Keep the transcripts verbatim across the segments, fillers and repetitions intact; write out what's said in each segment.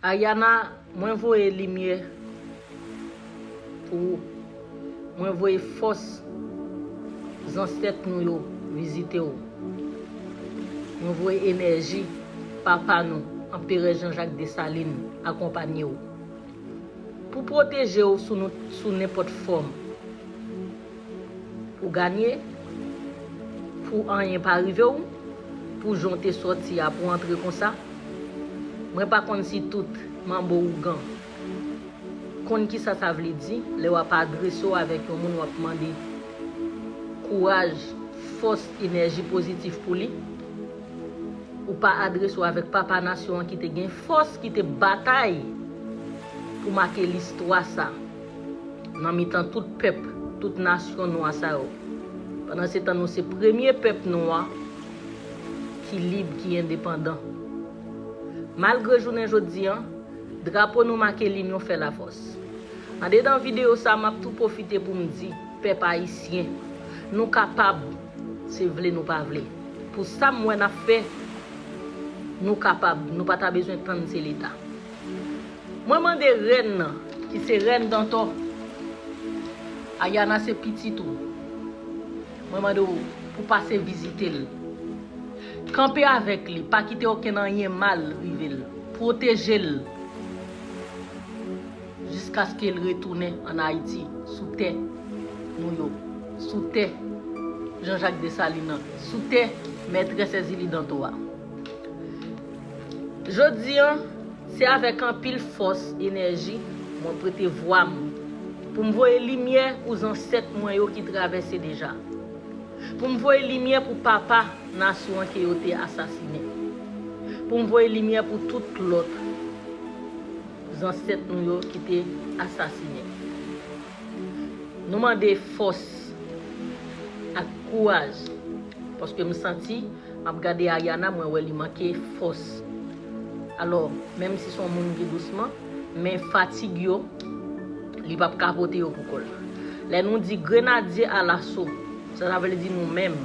Ayana, mwen voye limyè pou ou. Mwen voye fòs zansèt nou yo vizite w. Mwen voye enèji papa nou, Anperè Jean Jacques Dessalines, akonpanye w. Pou pwoteje w sou nou, sou nenpòt fòm. Pou ganye, pou anyen pa rive w, pou jan w te sòti a, pou antre konsa. Mwen pa konn si tout manbo ougan konn kisa sa vle di lè w ap adrese w avèk yon moun w ap mande kouraj, fòs, enèji pozitif pou li. Ou pa adrese w avèk papa nasyon an ki te gen fòs, ki te batay pou make listwa sa nan mitan tout pèp, tout nasyon nwa sa yo. Pandansetan, nou se premye pèp nwa ki lib, ki endepandan. Malgre jounen jodi an, drapo nou make linyon fè lafòs. Andedan videyo sa, m ap tou pwofite pou m di, pèp ayisyen, nou kapab, se vle nou pa vle. Pou sa m wè n ap fè, nou kapab, nou pa ta bezwen tann se Leta. Mwen mande rèn nan, ki se rèn Dantò, Ayana se pitit ou. Mwen mande w pou pase vizite l. Kanpe avèk li, pa kite okenn anyen mal rive l. Pwoteje l jiskaske l retounen ann Ayiti, sou tè nou yo, sou tè Jean Jacques Dessalines nan, sou tè Mètrès Èzili Dantò a. Jodi an, se avèk anpil fòs, enèji, mwen prete vwa m pou m voye limyè pou zansèt mwen yo ki travèse deja. Pou m voye limyè pou papa nasyon an ke yo te asasinen. Pou m voye limyè pou tout lòt zansèt nou yo ki te asasinen. Nou mande fòs ak kouraj, paske m santi, m ap gade Ayana, mwen wè li manke fòs. Alò, menm si se yon moun ki dousman, men fatig yo, li p ap ka pote yo pou kò l. Lè nou di grenadye alaso, sa, sa vle di nou menm,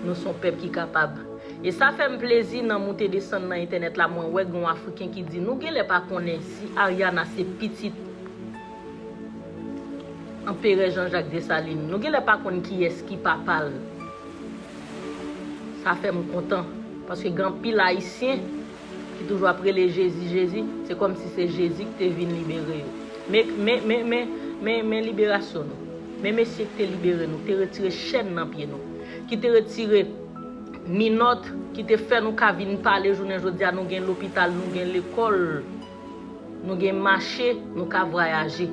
nou se yon pèp ki kapab. E sa fè m plezi nan moute desann nan entènèt la, mwen wè gen yon Afriken ki di, nou genlè pa konnen si Ayana se pitit Anperè Jean Jacques Dessalines. Nou genlè pa konn kiyès ki papa l. Sa fè m kontan, paske gen anpil Ayisyen ki toujou ap rele Jezi, Jezi, se kòmsi se Jezi ki te vin libere yo. Men, men, men, men, men, men liberasyon nou. Men mesye ki te libere nou, ki te retire chèn nan pye nou, ki te retire minòt, ki te fè nou ka vin pale jounen jodi a, nou gen lopital, nou gen lekòl, nou gen mache, nou ka vwayaje.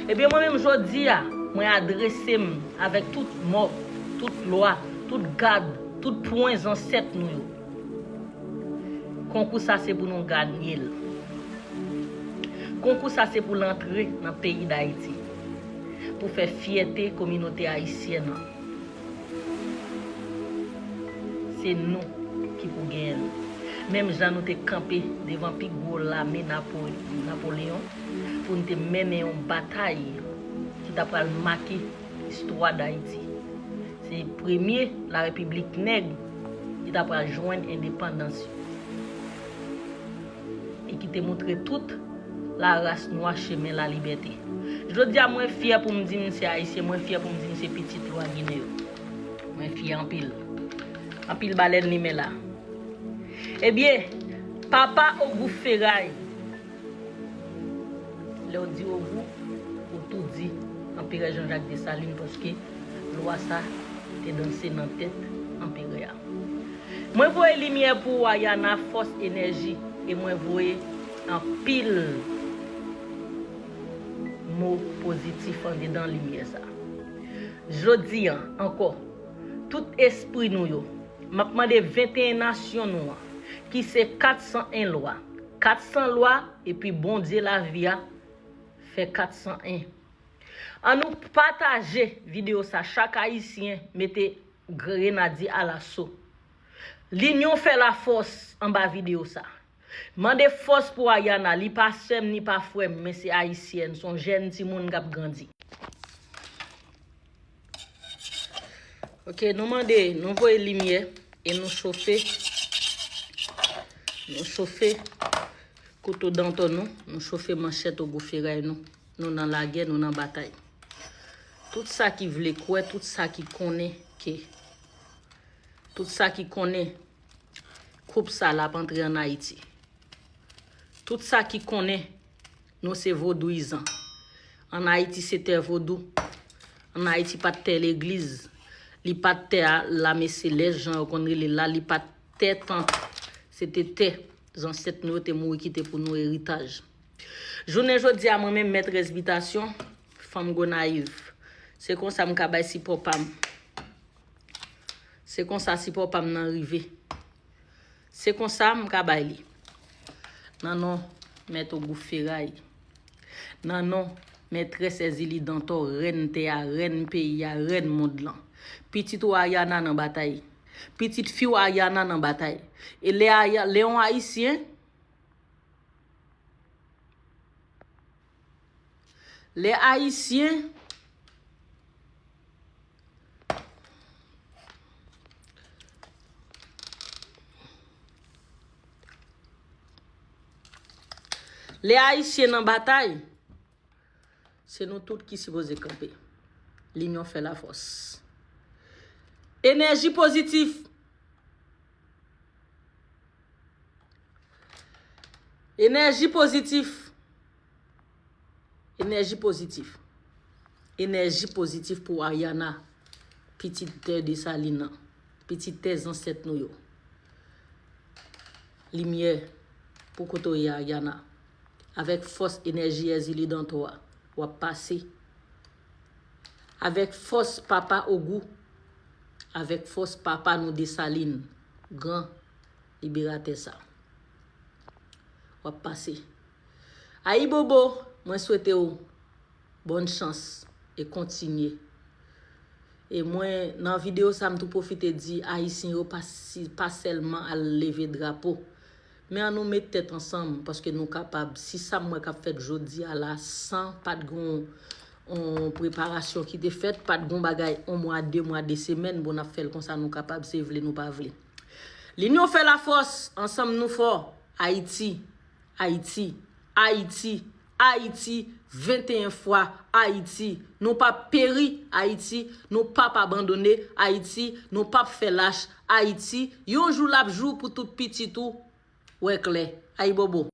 Ebyen, mwen menm jodi a, mwen adrese m avèk tout mò, tout lwa, tout gad, tout pwen zansèt nou yo. Konkou sa se pou nou ganye l. Konkou sa se pou l antre nan peyi Dayiti, pou fè fyète kominote ayisyèn an. Se nou ki pou genyen l. Menm jan nou te kanpe devan pi gwo lame Napo-, Napoleyon pou n te mennen yon batay ki ta pral make istwa Dayiti. Se premye larepiblik nèg ki ta pral jwenn endepandans yo e ki te montre tout laras nwa chemen lalibète. Jodi a, mwen fyè pou m di m se Ayisyen, mwen fyè pou m di m se pitit Lwa Ginen yo. Mwen fyè anpil. Anpil ba lènmi men la. Ebyen, papa Ogou Feray, lè w di Ogou, ou tou di Anperè Jean Jacques Dessalines, paske lwa sa te danse nan tèt Anperè a. Mwen voye limyè pou ou, Ayana, fòs, enèji, e mwen voye anpil mo pozitif andedan limyè sa. Jodi an, ankò, tout espri nou yo, m ap mande venteyen nasyon nou an, ki se kat san en lwa, kat san lwa, epi Bondye lavi a fè kat san en. Annou pataje videyo sa, chak Ayisyen mete grenadye alaso. Linyon fè lafòs anba videyo sa. Mande fòs pou Ayana, li pa sè m ni pa frè m, men se Ayisyèn, se yon jèn timoun k ap grandi. Ok, nou mande, nou voye limyè e nou chofe. Nou chofe. Kouto dantò nou, nou chofe manchèt ogou feray nou. Nou nan lagè, nou nan batay. Tout sa ki vle kwè, tout sa ki konnen ke, tout sa ki konnen koup sa l ap antre ann Ayiti. Tout sa ki konnen nou se vodouyizan. Ann Ayiti se tè vodou. Ann Ayiti pa t tè legliz. Li pa t tè a lame selès, jan yo konn rele l la, li pa t tè tant. Se te tè zansèt nou yo te mouri kite pou nou eritaj. Jounen jodi a, mwen menm, mètrès Bitasyon, fanm Gonayiv, se konsa m ka bay sipò pa m. Se konsa sipò pa m nan rive. Se konsa m ka bay li. Nan non Mèt Ogou Feray. Nan non Mètrès Èzili Dantò, rèn tè a, rèn peyi a, rèn mond lan. Pitit ou Ariana nan batay. Pitit fi w Ariana nan batay. E lè Aya-, lè yon Ayisyen, lè Ayisyen, lè Ayisyen nan batay, se nou tout ki sipoze kanpe. Linyon fè lafòs. Enèji pozitif. Enèji pozitif. Enèji pozitif. Enèji pozitif pou Ariana, pitit tè Desalin nan, pitit tè zansèt nou yo. Limyè pou kote w ye Ariana. Avèk fòs enèji Èzili Dantò a, w ap pase. Avèk fòs papa Ogou, avèk fòs papa nou Desalin, gran liberatè sa. W ap pase. Ayibobo, mwen swete w bòn chans e kontinye. E mwen, nan videyo sa, m tou pwofite di Ayisyen yo pa si, pa sèlman al leve drapo. Men an nou met tèt ansanm, paske nou kapab. Si sa m wè k ap fèt jodi a la, san pa t gen yon, yon preparasyon ki te fèt, pa t gen yon bagay yon mwa, de mwa, de semèn, bon, n ap fè l konsa, nou kapab, se vle nou pa vle. Linyon fè lafòs, ansanm nou fò. Ayiti, Ayiti, Ayiti, Ayiti, venteyen fwa, Ayiti. Nou p ap peri, Ayiti, nou p ap abandone, Ayiti, nou p ap fè lach, Ayiti. Yon jou l ap jou pou tout pitit ou wè klè. Ayibobo.